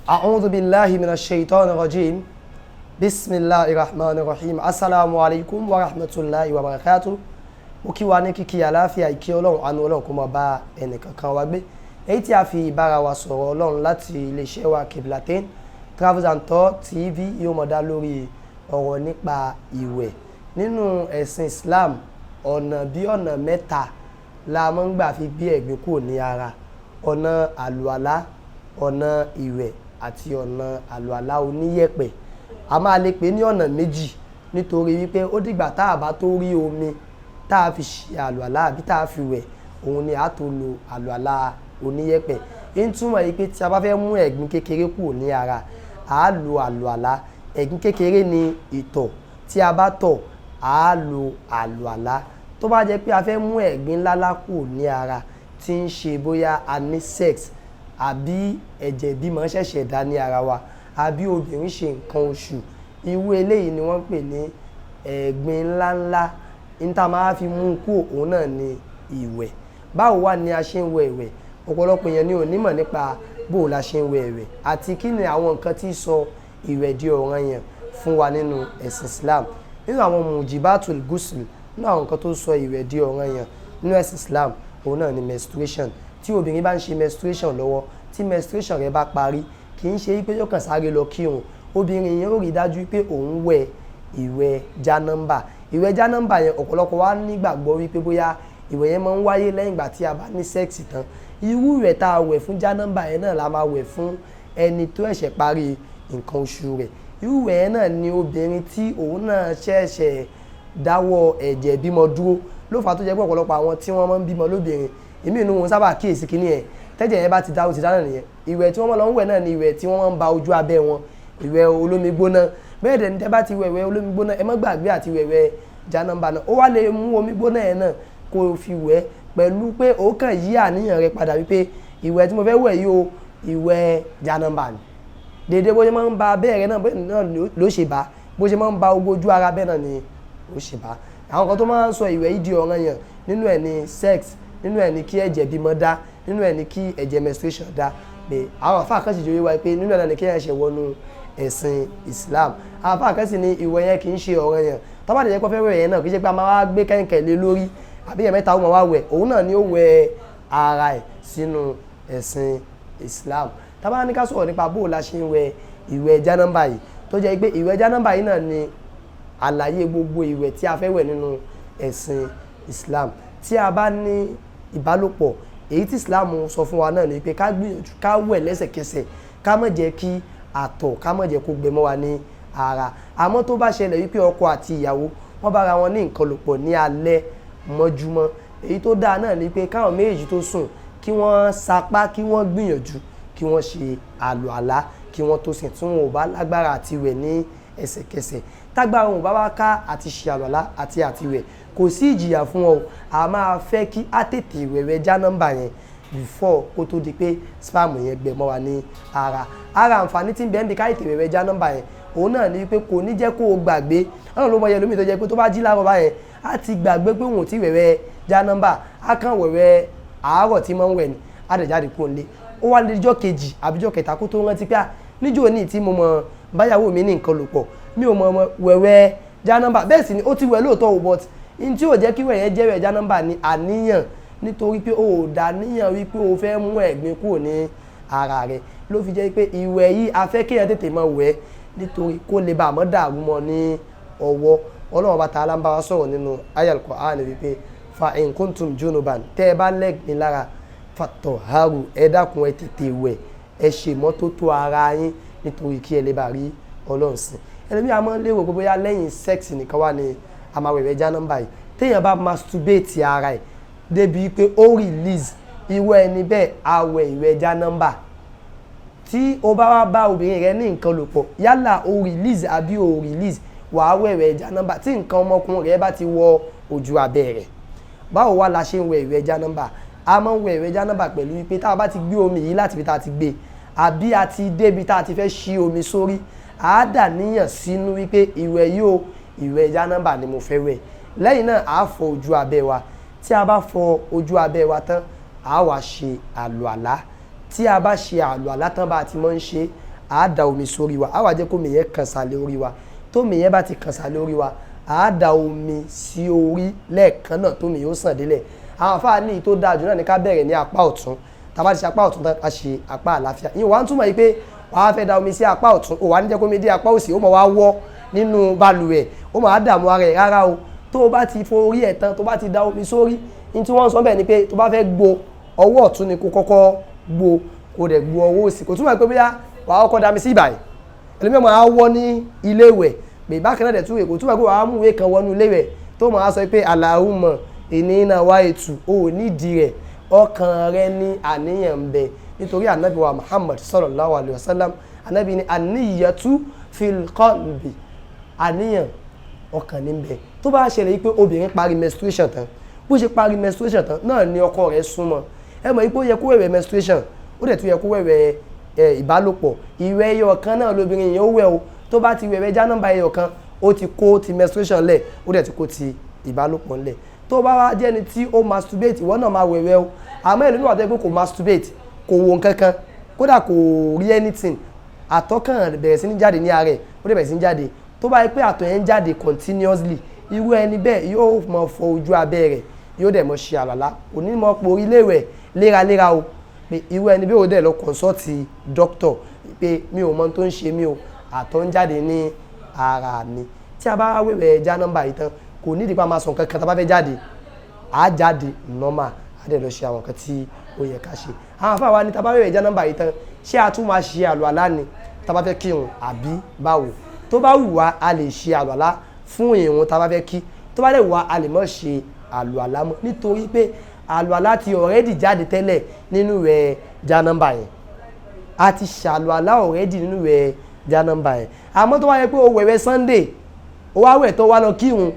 أعوذ بالله من الشيطان الرجيم. بسم الله الرحمن الرحيم. السلام عليكم ورحمة الله وبركاته. Mo kí wa ní kíkí àlàáfíà, ìkí Ọlọ́run, àánú Ọlọ́run kó máa bá ẹnìkankan wa gbé. Èyí tí a fi ìbára wa sọ̀rọ̀ Ọlọ́run láti iléeṣẹ́ wa Kiblatin Travels and Tour TV yóò mọ̀ dá lórí ọ̀rọ̀ nípa ìwẹ̀ nínú ẹ̀sìn Islam. Ọ̀nà bí ọ̀nà mẹ́ta la máa ń gbà fi gbé ẹ̀gbin kúrò ní ara: ọ̀nà àlùalá, ọ̀nà ìwẹ̀ àti ọ̀nà àlùalá oníyẹ̀pẹ̀. A máa lè pè ní ọ̀nà méjì, nítorí wípé ó dìgbà tá a bá tó rí omi tá a fi ṣe àlùalá àbí tá a fi wẹ̀, òun ni a tó lo àlùalá oníyẹ̀pẹ̀. Ń túmọ̀ yìí pé tí a bá fẹ́ mú ẹ̀gbin kékeré kúrò ní ara, a lo àlùalá. Ẹ̀gbin kékeré ni ìtọ̀. Tí a bá tọ̀, a lo àlùalá. Tó bá jẹ́ pé a fẹ́ mú ẹ̀gbin ńláńlá kúrò ní ara, tí ń ṣe bóyá a ní sex, àbí ẹ̀jẹ̀ bímọ ṣẹ̀ṣẹ̀ dá ní ara wa, àbí obìnrin ṣe nǹkan oṣù, irú eléyìí ni wọ́n ń pè ní ẹ̀gbin ńláńlá. Ní tá a máa fi mú kúrò, òun náà ni ìwẹ̀. Báwo wá ni a ṣe ń wẹ̀ ìwẹ̀? Ọ̀pọ̀lọpọ̀ èèyàn ni ò nímọ̀ nípa bó la ṣe ń wẹ̀ ìwẹ̀ àti kí ni àwọn nǹkan tí sọ ìwẹ̀ di ọ̀ranyàn fún wa nínú ẹ̀sìn Islam. Nínú àwọn mujibatul ghusl, nínú àwọn nǹkan tó sọ ìwẹ̀ di ọ̀ranyàn nínú ẹ̀sìn Islam, òun náà ni menstruation. Tí obìnrin bá ń ṣe menstruation lọ́wọ́, tí menstruation rẹ̀ bá parí, kì í ṣe pé yóò kàn sáré lọ kírun. Obìnrin yẹn ó rí dájú pé òun wẹ̀ ìwẹ̀ jánọ́mbà. Ìwẹ̀ jánọ́mbà yẹn, ọ̀pọ̀lọpọ̀ wa nígbàgbọ́ wípé bóyá ìwẹ̀ yẹn máa ń wáyé lẹ́yìn ìgbà tí a bá ní sex tán. Irú ìwẹ̀ tá a wẹ̀ fún jánọ́mbà yẹn náà la máa wẹ̀ fún ẹni tó ṣẹ̀ṣẹ̀ parí nǹkan oṣù rẹ̀. Irú ìwẹ̀ yẹn náà ni obìnrin tí òun náà ṣẹ̀ṣẹ̀ dáwọ́ ẹ̀jẹ̀ bímọ dúró. Ló fà á tó jẹ́ pé ọ̀pọ̀lọpọ̀ àwọn tí wọ́n máa ń bímọ lóbìnrin èmi inú wọn sábà kíyèsí kíní ẹ̀. Tẹ́jẹ̀ yẹn bá ti dá, ó ti dáná nìyẹn. Ìwẹ̀ tí wọ́n máa lọ ń wẹ̀ náà ni ìwẹ̀ tí wọ́n máa ń ba ojú abẹ́ wọn, ìwẹ̀ olómi gbóná. Bẹ́ẹ̀ dẹ̀ ní, tẹ́ bá ti wẹ̀ ìwẹ̀ olómi gbóná, ẹ má gbàgbé àti wẹ̀ ìwẹ̀ jánọ́mbà náà. Ó wá lè mú omi gbóná yẹn náà kó o fi wẹ̀, pẹ̀lú pé ó kàn yí àníyàn rẹ padà wípé ìwẹ̀ tí mo fẹ́ wẹ̀ yìí o, ìwẹ̀ jánọ́mbà ni. Dédé bó ṣe máa ń ba abẹ́ rẹ náà, bẹ́ẹ̀ náà ló ṣe bá. Bó ṣe máa ń ba ojú ara, bẹ́ẹ̀ náà ni ó ṣe bá. Àwọn kan tó máa ń sọ ìwẹ̀ yìí di ọ̀ranyàn, nínú ẹ̀ ní sex, nínú ẹ̀ ní kí ẹ̀jẹ̀ bímọ dá, nínú ẹ̀ ní kí ẹ̀jẹ̀ menstruation dá. Pé àwọn àfáà kan sì jẹ́ wíwá pé nínú ẹ̀ náà ní kí ẹ̀ṣẹ̀ wọnú ẹ̀sìn Islam. Àwọn àfáà kan sì ní ìwẹ̀ yẹn kì í ṣe ọ̀ranyàn. Tó bá dẹ̀ jẹ́ pé ó fẹ́ wẹ̀ yẹn náà, kì í ṣe pé a máa wá gbé kẹ̀kẹ́ lé lórí àbí ẹ̀mẹ́ta ó máa wá wẹ̀, òun náà ni ó wẹ̀ ara ẹ̀ sínú ẹ̀sìn Islam. Tá bá ní ká sọ̀rọ̀ nípa bó la ṣe ń wẹ̀ ìwẹ̀ jánọ́mbà yìí, tó jẹ́ pé ìwẹ̀ jánọ́mbà yìí náà ni àlàyé gbogbo ìwẹ̀ tí a fẹ́ wẹ̀ nínú ẹ̀sìn Islam. Tí a bá ní ìbálòpọ̀, èyí tí Islam sọ fún wa náà ni pé ká gbìyànjú ká wẹ̀ lẹ́sẹ̀kẹsẹ̀, ká má jẹ́ kí àtọ̀, ká má jẹ́ kó gbẹ mọ́ wa ní ara. Àmọ́ tó bá ṣẹlẹ̀ wípé ọkọ àti ìyàwó wọ́n bá ara wọn ní nǹkan lòpọ̀ ní alẹ́ mọ́júmọ́, èyí tó dáa náà ni pé káwọn méjèèjì tó sùn, kí wọ́n sapá, kí wọ́n gbìyànjú kí wọ́n ṣe àlùalá kí wọ́n tó sùn, tí wọn ò bá lágbára àti wẹ̀ ní ẹsẹ̀kẹsẹ̀. Tágbára wọn ò bá wá ká àti ṣe àlùalá àti wẹ̀, kò sí ìjìyà fún wọn o. A máa fẹ́ kí á tètè wẹ̀wẹ̀ jánọ́mbà yẹn before kó tó di pé sperm yẹn gbẹ mọ́ wa ní ara. Ara àǹfààní tí ń bẹ ń bi ká tètè wẹ̀wẹ̀ jánọ́mbà yẹn, òun náà ni pé kò ní jẹ́ kó o gbàgbé. Ọlọ́run ló mọ iye lómi tó jẹ́ pé tó bá jí láàárọ̀ báyẹn, á ti gbàgbé pé òun ò tí wẹ̀wẹ̀ jánọ́mbà. Á kàn wẹ̀wẹ̀ àárọ̀ tí máa ń wẹ̀ ni, á dẹ̀ jáde kúrò nílé. Ó wá lọ́jọ́ kejì àbíjọ́ kẹta kó tó rántí pé níjó ní tí mo mọ báyàwó mi ní nǹkan lò pọ̀, mi ò mọ wẹ̀wẹ̀ jánọ́mbà. Bẹ́ẹ̀ sì ni ó ti wẹ̀ lóòótọ́ o, but n tí ò jẹ́ kí wẹ̀ yẹn jẹ́ wẹ̀ jánọ́mbà ni àníyàn, nítorí pé o ò dá níyàn wípé o fẹ́ mú ẹ̀gbin kúrò ní ara rẹ̀. Ló fi jẹ́ pé ìwẹ̀ yìí, a fẹ́ kéèyàn tètè máa wẹ̀, nítorí kó lè bá àmọ́ dàrú mọ́ ní ọwọ́. Ọlọ́run bá ta'ala ń bá wa sọ̀rọ̀ nínú ayal Qur'an wípé fa in kuntum junuban, tẹ́ ẹ bá lẹ́gbin lára, fatọ̀haru, ẹ dákun, ẹ tètè wẹ̀, ẹ ṣe ìmọ́tótó ara yín, nítorí kí ẹ lè bá rí Ọlọ́run sìn. Ẹlòmíì a máa ń lérò pé bóyá lẹ́yìn sex nìkan wà ní a máa wẹ̀wẹ̀ jánọ́mbà yìí. Téèyàn bá masturbate ara ẹ̀ débi pé ó release, irú ẹni bẹ́ẹ̀ á wẹ̀ ìwẹ̀ jánọ́mbà. Tí o bá wá bá obìnrin rẹ ní nǹkan lò pọ̀, yálà o release àbí o release, wàá wẹ̀wẹ̀ jánọ́mbà tí nǹkan ọmọkùnrin rẹ bá ti wọ ojú abẹ́ rẹ̀. Báwo wá la ṣe ń wẹ̀ ìwẹ̀ jánọ́mbà? A máa ń wẹ̀ ìwẹ̀ jánọ́mbà pẹ̀lú wípé tá a bá ti gbé omi yìí láti ibi tá a ti gbé, àbí a ti débi tá a ti fẹ́ ṣí omi sórí, a dà níyàn sínú wípé ìwẹ̀ yìí o, ìwẹ̀ jánọ́mbà ni mo fẹ́ wẹ̀. Lẹ́yìn náà, a fọ ojú abẹ́ wa. Tí a bá fọ ojú abẹ́ wa tán, a wá ṣe àlùàlá. Tí a bá ṣe àlùàlá tán, bá a ti máa ń ṣe, Á da omi sórí wa, á wá jẹ́ kómi yẹn kàn sàlẹ̀ orí wa. Tómi yẹn bá ti kàn sàlẹ̀ orí wa, á da omi sí orí lẹ́ẹ̀kan náà, tómi yóò sàn délẹ̀. Àwọn àfáà ní tó dáa jù náà ní ká bẹ̀rẹ̀ ní apá ọ̀tún. Tá bá ti ṣe apá ọ̀tún tán, ká ṣe apá àlàáfíà. Ìyẹn wàá ń túmọ̀ yìí pé wàá fẹ́ da omi sí apá ọ̀tún, ò wá ní jẹ́ kómi dé apá òsì, ó mọ̀ wá wọ́ nínú balùwẹ̀, ó máa dààmú ara ẹ̀. Rárá o. Tó o bá ti fọ orí ẹ̀ tán, tó o bá ti da omi sórí, ní tí wọ́n ń sọ bẹ́ẹ̀ ni pé tó bá fẹ́ gbo ọwọ́ ọ̀tún ni kó kọ́kọ́ gbo, kó dẹ̀ gbo ọwọ́ òsì. Kò túmọ̀ pé bóyá wàá kọ́kọ́ da mi sí ìbàyẹ̀, ẹlòmíràn máa wọ́ ní ilé ìwẹ̀ pé bákan náà dẹ̀ tún rè. Kò túmọ̀ pé wàá mú ìwé kan wọnú ilé ìwẹ̀ tó máa sọ pé "Allahumma inni nawaitu". Ò nídìí rẹ̀, ọkàn rẹ ní àníyàn ń bẹ, nítorí Ànábì wa Muhammad sallallahu alayhi wa sallam, Ànábì ní "An-niyyatu fil qalbi", àníyàn ọkàn ní bẹ. Tó bá ṣẹlẹ̀ yìí pé obìnrin parí menstruation tán, bó ṣe parí menstruation tán náà ni ọkọ rẹ̀ súnmọ́, ẹ mọ̀ pé ó yẹ kó wẹ̀wẹ̀ menstruation, ó dẹ̀ tún yẹ kó wẹ̀wẹ̀ ẹ ìbálòpọ̀. Ìwẹ̀ ẹyọ kan náà lóbìnrin yẹn ó wẹ̀ o. Tó bá ti wẹ̀wẹ̀ jánábà ẹyọ kan, ó ti kó ti menstruation lẹ̀, ó dẹ̀ ti kó ti ìbálòpọ̀ lẹ̀. Tó bá wá jẹ́ ẹni tí ó masturbate, ìwọ náà máa wẹ̀wẹ̀ o. Àmọ́ ẹlòmíràn wà tó yẹ pé kò masturbate, kò wo nǹkan kan, kódà kò rí anything, àtọ̀ kàn bẹ̀rẹ̀ sí ní jáde ní ara ẹ̀, ó dẹ̀ bẹ̀rẹ̀ sí ní jáde. Tó bá yẹ pé àtọ̀ yẹn ń jáde continuously, irú ẹni bẹ́ẹ̀ yóò mọ fọ ojú abẹ́ rẹ̀, yóò dẹ̀ mọ ṣe àlàlá, kò ní mọ pò orí léwẹ̀ léraléra o. Pé irú ẹni bẹ́ẹ̀, ó dẹ̀ lọ consult doctor pé mi ò mọ tó ń ṣe mí o, àtọ̀ ń jáde ní ara mi. Tí a bá wẹ̀wẹ̀ jánábà yìí tán, kò nídìí pa máa sọ nǹkan kan. Tá a bá fẹ́ jáde, á jáde normal, á dẹ̀ lọ ṣe àwọn nǹkan tí ó yẹ ká ṣe. Àwọn àfáà wa ní tá a bá wẹ̀wẹ̀ jánábà yìí tán, ṣé a tún máa ṣe àlùalá ni tá a bá fẹ́ kírun, àbí báwo? Tó bá wù wá, a lè ṣe àlùalá fún ìrun tá a bá fẹ́ kí. Tó bá dẹ̀ wù wá, a lè má ṣe àlùalá mọ́, nítorí pé àlùalá ti already jáde tẹ́lẹ̀ nínú rẹ̀ jánábà yẹn. A ti ṣàlùalá already nínú rẹ̀ jánábà yẹn. Àmọ́ tó wá yẹ pé o wẹ̀wẹ̀ Sunday, o wá wẹ̀ tó wá lọ kírun,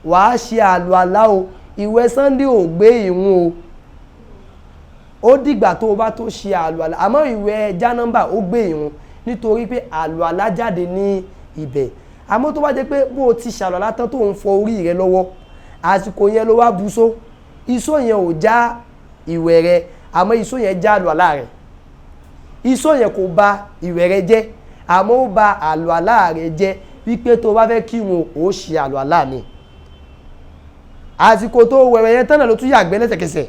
wàá ṣe àlùalá o. Ìwẹ̀ Sunday ò gbé ìrun o, ó dìgbà tó o bá tó ṣe àlùalá. Àmọ́ ìwẹ̀ jánábà ó gbé ìrun, nítorí pé àlùalá jáde ní ibẹ̀. Àmọ́ tó bá jẹ́ pé bó o ti ṣàlùalá tán, tó ń fọ orí rẹ lọ́wọ́, àsìkò yẹn ló wá busó, iṣó yẹn ò já ìwẹ̀ rẹ, àmọ́ iṣó yẹn já àlùalá rẹ. Iṣó yẹn kò bà ìwẹ̀ rẹ jẹ́, àmọ́ ó bà àlùalá rẹ jẹ́, wípé tó o bá fẹ́ kírun, ó ṣe àlùalá mi. Àsìkò tó wẹ̀wẹ̀ yẹn tán náà ló tún yàgbẹ́ lẹ́sẹ̀kẹsẹ̀,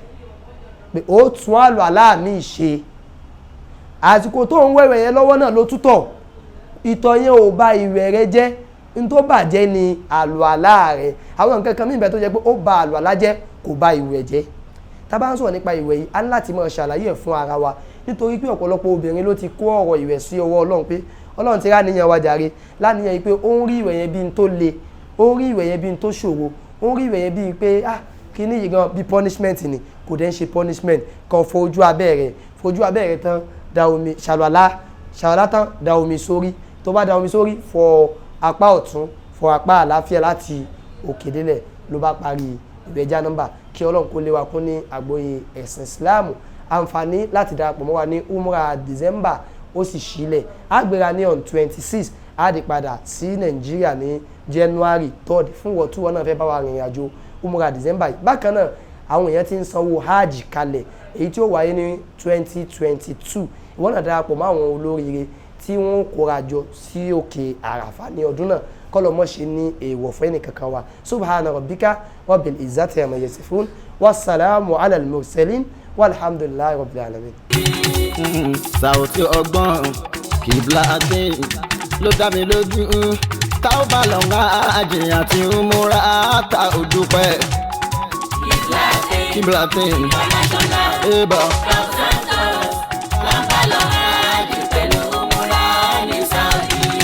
pé ó tún àlùalá mi ṣe. Àsìkò tó ń wẹ̀wẹ̀ yẹn lọ́wọ́ náà ló tútọ̀, ìtọ̀ yẹn ò bà ìwẹ̀ rẹ jẹ́, n tó bàjẹ́ ni àlùalá rẹ. Àwọn nǹkan kan mìíràn tó jẹ́ pé ó bà àlùalá jẹ́, kò bà ìwẹ̀ jẹ́. Tá bá ń sọ̀rọ̀ nípa ìwẹ̀ yìí, á ní láti máa ṣàlàyé ẹ̀ fún ara wa, nítorí pé ọ̀pọ̀lọpọ̀ obìnrin ló ti kó ọ̀rọ̀ ìwẹ̀ sí ọwọ́ Ọlọ́run, pé Ọlọ́run ti ráníyàn wa jàre láníyàn yìí, pé ó ń rí ìwẹ̀ yẹn bí n tó le, ó ń rí ìwẹ̀ yẹn bí n tó ṣòro, ó ń rí ìwẹ̀ yẹn bí pé ah, kíní yìí gan bí punishment ni. Kò dẹ̀ ń ṣe punishment. Kàn fọ ojú abẹ́ rẹ̀, fojú abẹ́ rẹ̀ tán, da omi, ṣàlùalá, ṣàlùalá tán, da omi sórí. Tó bá da omi sórí, fọ apá ọ̀tún, fọ apá àlàáfíà láti òkè délẹ̀, ló bá parí ìwẹ̀ jánábà. Kí Ọlọ́run kó lé wa kún ní àgbọ́yé ẹ̀sìn Ìsìláàmù. Àǹfààní láti darapọ̀ mọ́ wa ní Umrah December ó sì sílẹ̀. Á gbéra ní on 26, á di padà sí Nàìjíríà ní January 3rd. Fún wọ́n tí wọ́n náà fẹ́ bá wa rìnrìn àjò Umrah December yìí. Bákan náà, àwọn èèyàn ti ń sanwó hajj kalẹ̀, èyí tí ó wáyé ní 2022. Ìwọ náà darapọ̀ mọ́ àwọn olóríire tí wọ́n kóra jọ sí òkè Àràfà ní ọdún náà. Kọ́lọ̀ mọ́ ṣe ní èèwọ̀ fún ẹnì kankan wa. Subhana rabbika rabbil izzati amma yasifun, wasalaamu ala al-mursalin, walhamdulillahi rabbil alamin. Sàùtì ọgbọ́n Kiblatin ló dá mi lójú, tá ó bá lọ ń àjìyàn tí ń múra tá ò dúpẹ́. Kiblatin eba.